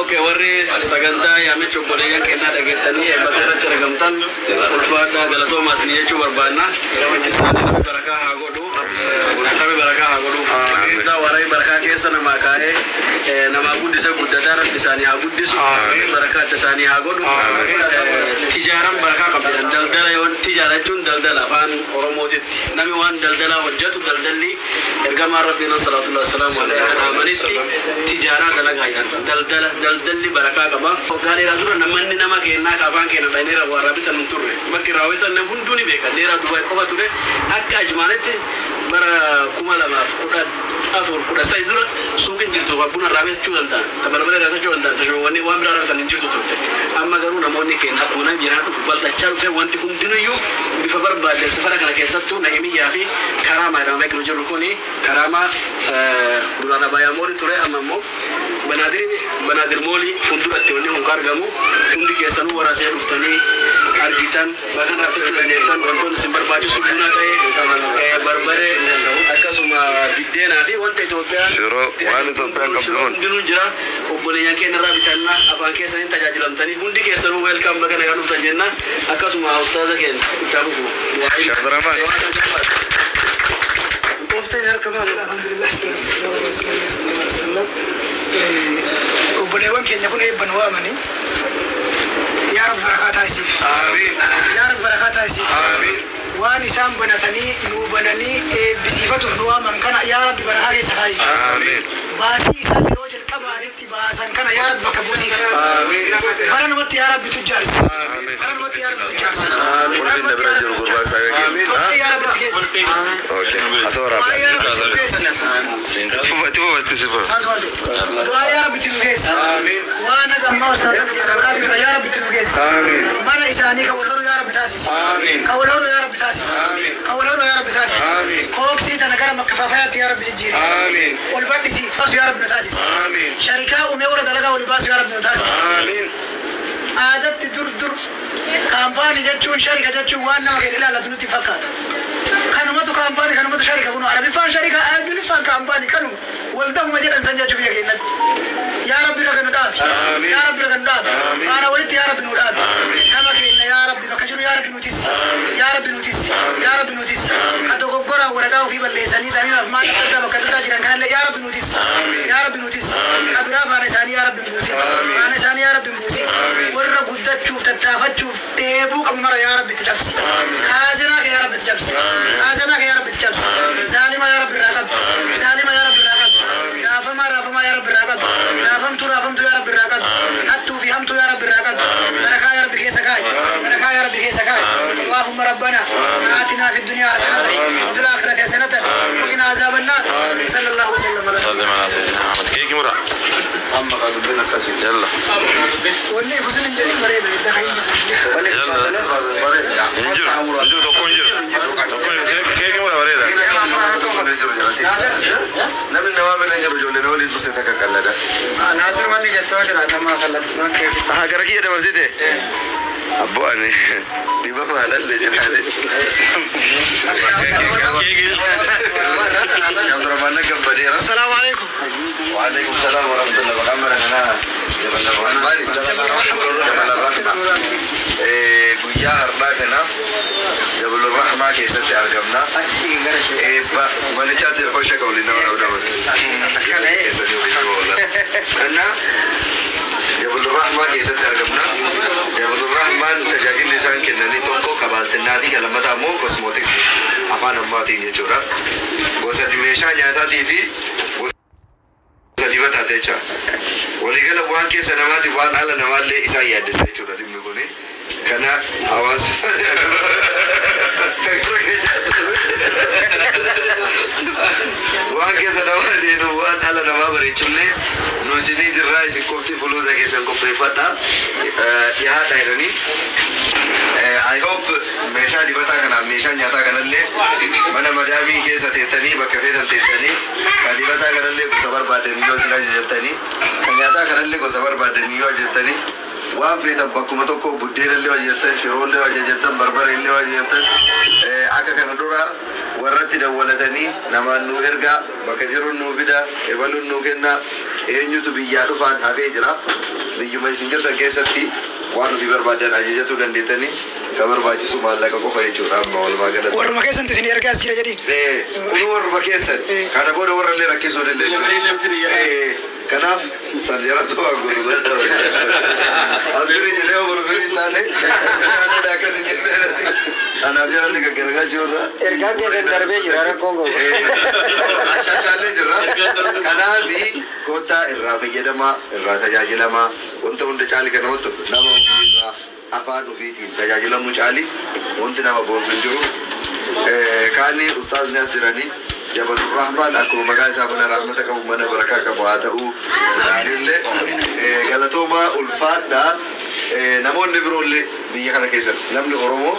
Okay, warri sagantaa yaamicha obboleeyyan kennaa dhageettanii bakka irratti argamtan ulfaadhaa, galatoomaa isinii jechuu barbaanna. Isaanii Rabbi barakaa haa godhu. Rabbi barakaa haa godhu. Guddaa warra barakaa keessa namaa kaa'ee namaa guddisa guddataa, Rabbi isaanii haa guddisu. Barakaa itti isaanii haa godhu. Tijaaran barakaa qabdi. Daldala yoo tijaara jechuun daldala afaan Oromootitti. Namni waan daldalaa hojjetu, daldalli ergamaa Rabbiin salaatu wassalaamu alayhi kan amanitti tijaaraa dalagaa jedhan. Daldala, daldalli barakaa qaba. Waggaa dheeraa dura namoonni nama kennaa ka afaan keenya dhaqnee waa bitan hin turre. Bakki irraa bitan nam hunduu ni beeka. Dheeraa Dubaay qofa ture. Akka Ajmaanitti bara 2014, 13 dura suuqiin jirtu buna irraa bitachuu danda'an. Ta balbala irraa bitachuu danda'an. Tashoowwan waan biraa irraa bitan hin jirtu turte. Amma garuu namoonni keenya akkuma namni biraa dhufu bal'achaa dhufe, wanti hundinuyyuu bifa barbaadan safara kana keessattuu Na'imiyyaa fi Karaamaa jedhama. Bakki nu jirru kuni Karaamaa duraan Abaayaa Moolii ture, amma immoo Banaadir Banaadir Moolii fuulduratti wanni kun argamu. Hundi keessanuu warra asii dhuftanii argitan bakka irraa bitachuu dandeettan, wantoonni isin barbaachisu buna ta'e, barbaree, akkasuma biddeenaa fi wanta Itoophiyaan Shiroo, waan Itoophiyaan qabdu hundi. Hundinuu jira. Obboleeyyan keenya irraa bitannaa afaan keessaniin tajaajilamtanii, hundi keessanuu welcome, bakka nagaa dhuftan jenna. Akkasuma ustaaza keenya itti hafuufu. Shadraman. Alhamdulillah, salatu wassalaam. Obboleewwan keenya kun eebban waamanii, yaa Rabbi barakaa taasisiif. Yaa Rabbi barakaa taasisiif. Waan isaan banatanii nuu bananii eebbisiifatuuf nu waaman kana yaa Rabbi barakaa keessa kaa'i. Baasii isaan yeroo jalqabaatitti baasan kana yaa Rabbi bakka buusiif. Bara namatti yaa Rabbi tujjaarsi. Bara namatti yaa Rabbi tujjaarsi. Qulfiin na bira jiru gurbaa isaa gaggeessu. Tolee, yaa Rabbi itti geessi. Okay. Ati Waa waraabaa. yaa Rabbi itti geessi. Itti fufa, itti fufa. Du'aa yaa Rabbi itti nu geessi. Waan haga ammaa ustaazota keenya biraa bira yaa Rabbi itti nu geessi. Mana isaanii kan wal horu yaa Rabbi taasisi. Kan wal horu yaa Rabbi taasisi. Kan wal horu yaa Rabbi taasisi. Kooksii tana gara makkafaafayaatti yaa Rabbi jijjiiri. Ol bal'isi baasu yaa Rabbi nu taasisi. Sharikaa uumee warra dalagaa oli baasu yaa Rabbi nu taasisi. Aadatti dur dur kaampaanii jechuun, sharika jechuun waan nama keenya ilaallatu nutti hin fakkaatu. Kanumatu kaampaanii, kanumatu sharika, kun Arabiffaan sharika, Ingiliffaan kaampaanii, kanuma waldahuma jedhan san jechuu biyya keenyatti. Yaa Rabbi irra kan nu dhaabi. Yaa Rabbi irra kan nu dhaabi. Faana walitti yaa Rabbi nu dhaabi. Nama keenya yaa Rabbi bakka jiru yaa Rabbi nutis. Yaa Rabbi nutis. Yaa Rabbi nutis. Ka dogoggoraan waraqaa ofii balleessanii samiimaaf maal adda addaa bakka adda addaa jiran kanallee yaa Rabbi nutis. Yaa Rabbi nutis. Ka biraa faana isaanii yaa Rabbi hin buusin. Faana isaanii yaa Rabbi hin buusin. Warra guddachuuf tattaafachuuf dheebuu qabu mara yaa Rabbi itti cabsi. Kaazinaa kee yaa Rabbi itti cabsi. Kaazinaa kee yaa Rabbi itti cabsi. Zaalima yaa Rabbi irraa qabdi. Zaalima yaa Rabbi irraa qabdi. Raafamaa raafamaa yaa Rabbi irraa qabdi. Raafamtuu raafamtuu yaa Rabbi irraa qabdi. Hattuu fi hamtuu yaa Rabbi irraa qabdi. Barakaa yaa Rabbi keessa kaa'i. Barakaa yaa Rabbi keessa kaa'i. اللهم ربنا آتنا في الدنيا حسنة وفي الآخرة حسنة وقنا عذاب النار. صلى الله وسلم على سلم على سيدنا محمد. كيكي مرة. يلا. Wanni ifusin hin jedhin bareeda idda kan hin. يلا، injiru injiru, tokko injiru, tokko keeki mura bareeda. Namni namaa bira jiru ijoollee na waliin dhufte takka qallada. Naasir, wanni jettoo jiraatamaa kallattumaan keetii. Aha, gara kiyya dabarsite. Abbo, ani dhiba maalalle jedhani. Abdurrahman gammadeera. السلام عليكم. وعليكم السلام ورحمة الله وبركاته. جبل الرحمن. جبل الرحمة. Guyyaa har'aa kana Jabal Rahmaa keessatti argamna. Achi gara ishee. Eebba manichaatti erga shaka waliin nama dhabdama. Keessatti waliin oola. Kana Jabal Rahmaa keessatti argamna. Jabal Rahmaan tajaajilli isaan kennanii tokko kabaaltinnaati, kan lammataa immoo cosmetics afaan ammaatiin jechuudha. Gosa meeshaa nyaataatii fi gosa dibataati jecha. Waliigala waan keessa namaati, waan ala namaallee isaan yaaddessa jechuudha dhimmi kuni. Kana hawaasa waan keessa namaa deenu, waan ala namaa bareechullee nu isinii jirraa, isin qofti fuuluusa keessan qopheeffadha dhiyaadha jedhanii. I hope meeshaa dibataa kanaaf meeshaa nyaataa kanallee mana madaamii keessa teettanii, bakka feetan teettanii, kan dibataa kanallee gosa barbaadanii yoo isin ajajattanii, kan nyaataa kanallee gosa barbaadanii yoo ajajattanii Waan feetan bakkuma tokko buddeena illee hojjettan, shiroo illee hojjettan, barbare illee hojjettan akka kana dura warratti dawwalatanii namaan nu ergaa bakka jiru nu fida ebaluun nu kenna eenyutu biyyaa dhufaan hafee jira. Biyyuma isin jirtan keessatti waan ofii barbaadan ajajachuu dandeettanii ka barbaachisu maallaqa qofa jechuudha amma walumaa galatti. Warruma keessantu isin ergaas jira jedhiin. Kun warruma keessan kana booda warra illee rakkisuu dandeessu. Kanaaf san jalatti waan godhu godha. Asirri jedhee obbo Firii hin taane akkas hin jenne anaaf jalalli gaggargaa jirra. Ergaan keessan darbee jira rakkoon kun. Ashaashaallee jirra. Kanaafi kottaa irraa fayyadamaa irraa tajaajilamaa wanta hunda caali kana wantu nama ofiirraa afaan ofiitiin tajaajilamuu caali wanti nama boonsu hin jiru. Kaani ustaazni as jiranii Jabalur Rahmaan akkuma maqaa isaa mana rahmata qabu mana barakaa qabu haa ta'u isaanillee galatoomaa ulfaadhaa. Namoonni biroollee biyya kana keessatti namni Oromoo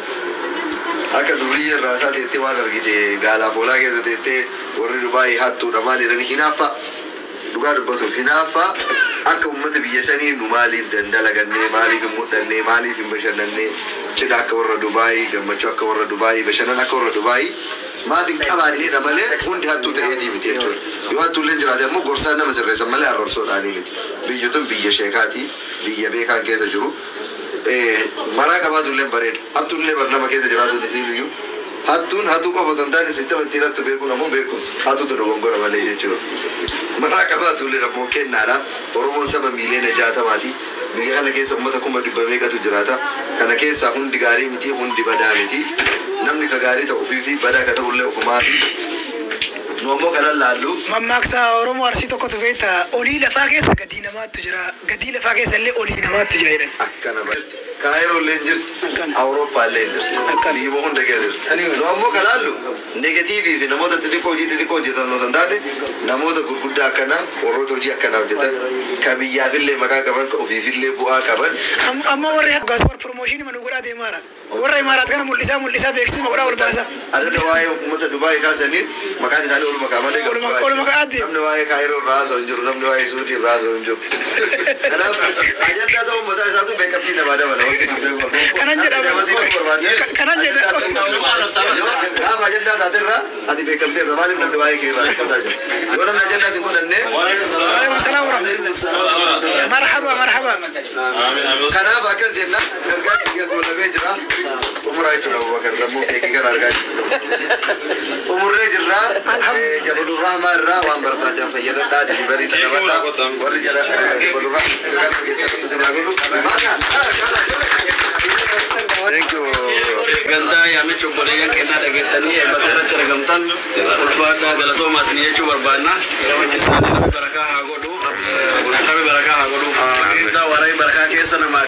akka durriyyee irraa isaa teettee waan argite gaalaaf hoolaa keessa teettee warri Dubaayii hattuudha maal jedhanii hinaaffaa dhugaa dubbatuuf hinaaffaa akka uummata biyya sanii nu maaliif dandalagannee maaliif hin mudhannee maaliif hin bashannannee cidha akka warra Dubaayii gammachuu akka warra Dubaayii bashannan akka warra Dubaayii maaf hin qabaanneedha malee hundi hattuu ta'ee miti jechuudha. Yoo hattuullee jiraate ammoo gorsaan nama sirreessan malee arrabsoodhaanii miti. Biyyi tun biyya sheekaatii biyya beekaan keessa jiru. Maraa qabaatullee bareeda. Hattuunillee bar nama keessa jiraatuun isiin iyyuu. Hattuun hattuu qofa osoo hin taane siistama ittiin hattu beekuun ammoo beekumsa. Hattuutu dogongora malee jechuudha. Maraa qabaatullee ammoo kennaadha. Oromoon saba miiliyoona 60ti. Biyya kana keessa uummata 100,000 meeqatu jiraata. Kana keessaa hundi gaarii miti hundi badaa miti. Namni ka gaarii ta'u ofii fi badaa ka ta'ullee ofumaa fi nu ammoo kanan laallu. Mammaaksa Oromoo Arsii tokkotu beektaa olii lafaa keessa gadii namaattu jira gadii lafaa keessa illee olii namaattu jira jedhan. Akkana barti. Kaayiroo illee hin jirti. Awurooppaa illee hin jirti. Biyyuma hunda keessa jirti. Nu ammoo kan laallu negatiivii fi namoota xixiqqoo hojii xixiqqoo hojjetan osoo hin taane namoota gurguddaa akkanaa warroota hojii akkanaa hojjetan ka biyyaafillee maqaa qaban ka ofiifillee bu'aa qaban. Amma warri gaaspoor piroomooshinii mana godhaa deemaara. Warra imaaraat kana mul'isaa mul'isaa beeksisuma godhaa ol baasa. Adda waa'ee uummata Dubaayii kaasanii maqaan isaanii oluma ka'a malee Oluma ka'aa deema. Namni waa'ee Kaayiroo irraa haasa'u hin jiru namni waa'ee Suudii irraa haasa'u hin jiru. Kanaaf ajandaa ta'uu mataa isaatu beekamtii namaa dabala. Kanan jedha. Kanan jedha. Gaafa ajandaa taaterraa ati beekamtee irra maaliif namni waa'ee kee irraa dubbataa jiru. Yoo namni ajandaa sin godhanne. Waalaikum salaam wa rahmatullah. Marhaba marhaba. Kanaaf akkas jenna ergaa kiyya goolabee jira. Umuraa jechuudha Abubakar lammuu keekii kana argaa jirra. Umurree jirra. Jabalur Rahmaa irraa waan barbaadan fayyadadhaa dilibarii taphadhaa. Warri jala Jabalur Rahmaa Thank you. Sagantaa yaamicha obboleeyyan kennaa dhageettanii bakka irratti argamtan ulfaadhaa galatoomaa isin jechuu barbaanna. Isaanii Rabbi barakaa haa godhu. Rabbi barakaa haa godhu. Warra barakaa keessa namaa